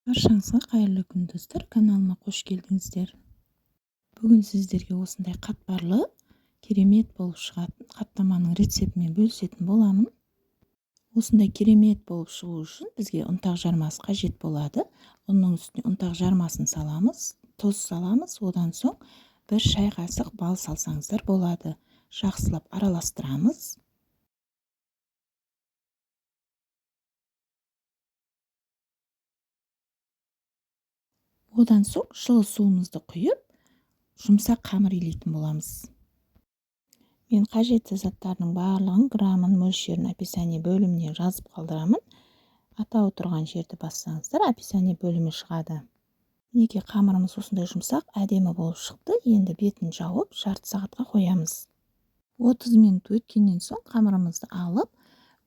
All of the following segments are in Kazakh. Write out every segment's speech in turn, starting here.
Баршаңызға қайырлы күн, достар! Каналыма қош келдіңіздер. Бүгін сіздерге осындай қатпарлы, керемет болып шығатын қаттаманың рецептімен бөлісетін боламын. Осындай керемет болып шығу үшін бізге ұнтақ жармасы қажет болады. Ұнның үстіне ұнтақ жармасын саламыз, тұз саламыз, одан соң бір шай қасық бал салсаңыздар болады. Жақсылап араластырамыз. Одан соң жылы суымызды құйып, жұмсақ қамыр илейтін боламыз. Мен қажетті заттардың барлығын грамын, мөлшерін описание бөліміне жазып қалдырамын. Атауы тұрған жерді бассаңыздар, описание бөлімі шығады. Мінекей, қамырымыз осындай жұмсақ, әдемі болып шықты. Енді бетін жауып, жарты сағатқа қоямыз. 30 минут өткеннен соң қамырымызды алып,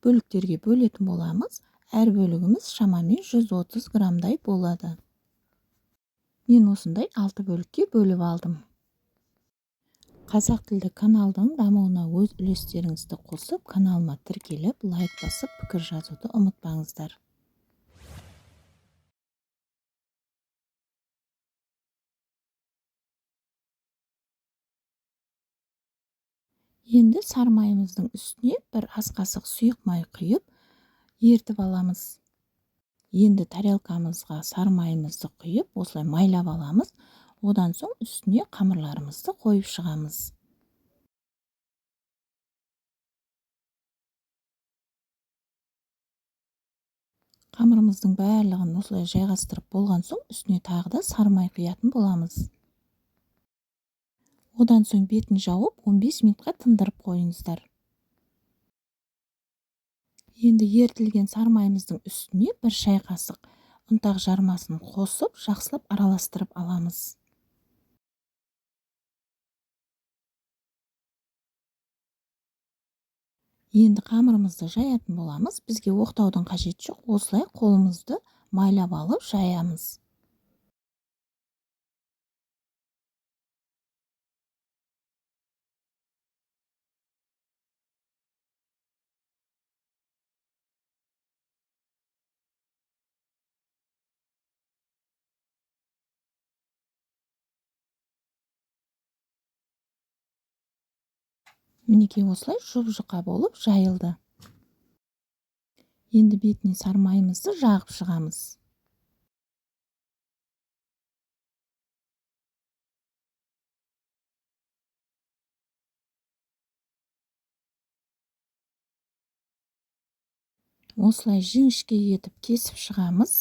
бөліктерге бөлетін боламыз. Әр бөлігіміз шамамен 130 граммдай болады. Мен осындай 6 бөлікке бөліп алдым. Қазақ тілді каналдың дамуына өз үлестеріңізді қосып, каналыма тіркеліп, лайк басып, пікір жазуды ұмытпаңыздар. Енді сары майымыздың үстіне бір ас қасық сұйық май құйып, ертіп аламыз. Енді тарелкамызға сары майымызды құйып, осылай майлап аламыз. Одан соң үстіне қамырларымызды қойып шығамыз. Қамырымыздың барлығын осылай жайғастырып болған соң үстіне тағы да сары май құятын боламыз. Одан соң бетін жауып, 15 минутқа тындырып қойыңыздар. Енді ерітілген сары майымыздың үстіне бір шай қасық ұнтақ жармасын қосып, жақсылап араластырып аламыз. Енді қамырымызды жаятын боламыз. Бізге оқтаудың қажеті жоқ. Осылай қолымызды майлап алып жаямыз. Мінекей, осылай жұп-жұқа болып жайылды. Енді бетіне сары майымызды жағып шығамыз. Осылай жіңішке етіп кесіп шығамыз.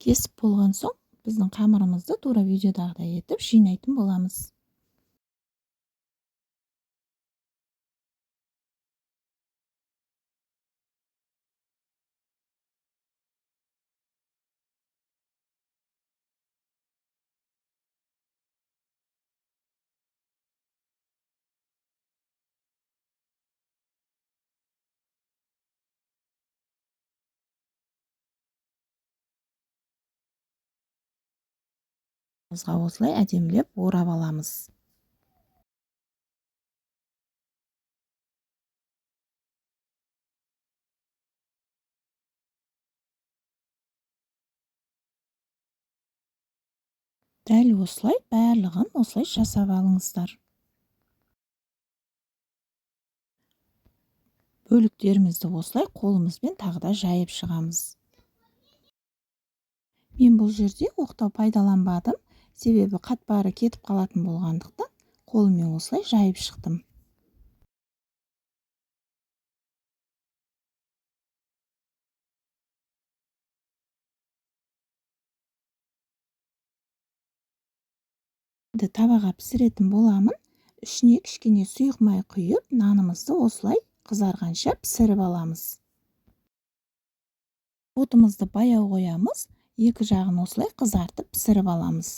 Кесіп болған соң біздің қамырымызды тура видеодағыдай етіп жинайтын боламыз. Осылай әдемілеп орап аламыз. Дәл осылай барлығын осылай жасап алыңыздар. Бөліктерімізді осылай қолымызбен тағы да жайып шығамыз. Мен бұл жерде оқтау пайдаланбадым. Себебі қатпары кетіп қалатын болғандықтан қолыммен осылай жайып шықтым. Енді табаға пісіретін боламын. Ішіне кішкене сұйық май құйып, нанымызды осылай қызарғанша пісіріп аламыз. Отымызды баяу қоямыз, екі жағын осылай қызартып пісіріп аламыз.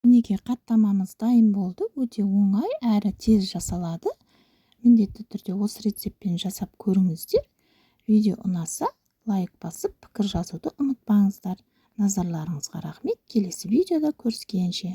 Мінекей, қаттамамыз дайын болды. Өте оңай әрі тез жасалады. Міндетті түрде осы рецептпен жасап көріңіздер. Видео ұнаса, Лайк басып, пікір жазуды ұмытпаңыздар. Назарларыңызға рахмет! Келесі видеода көріскенше!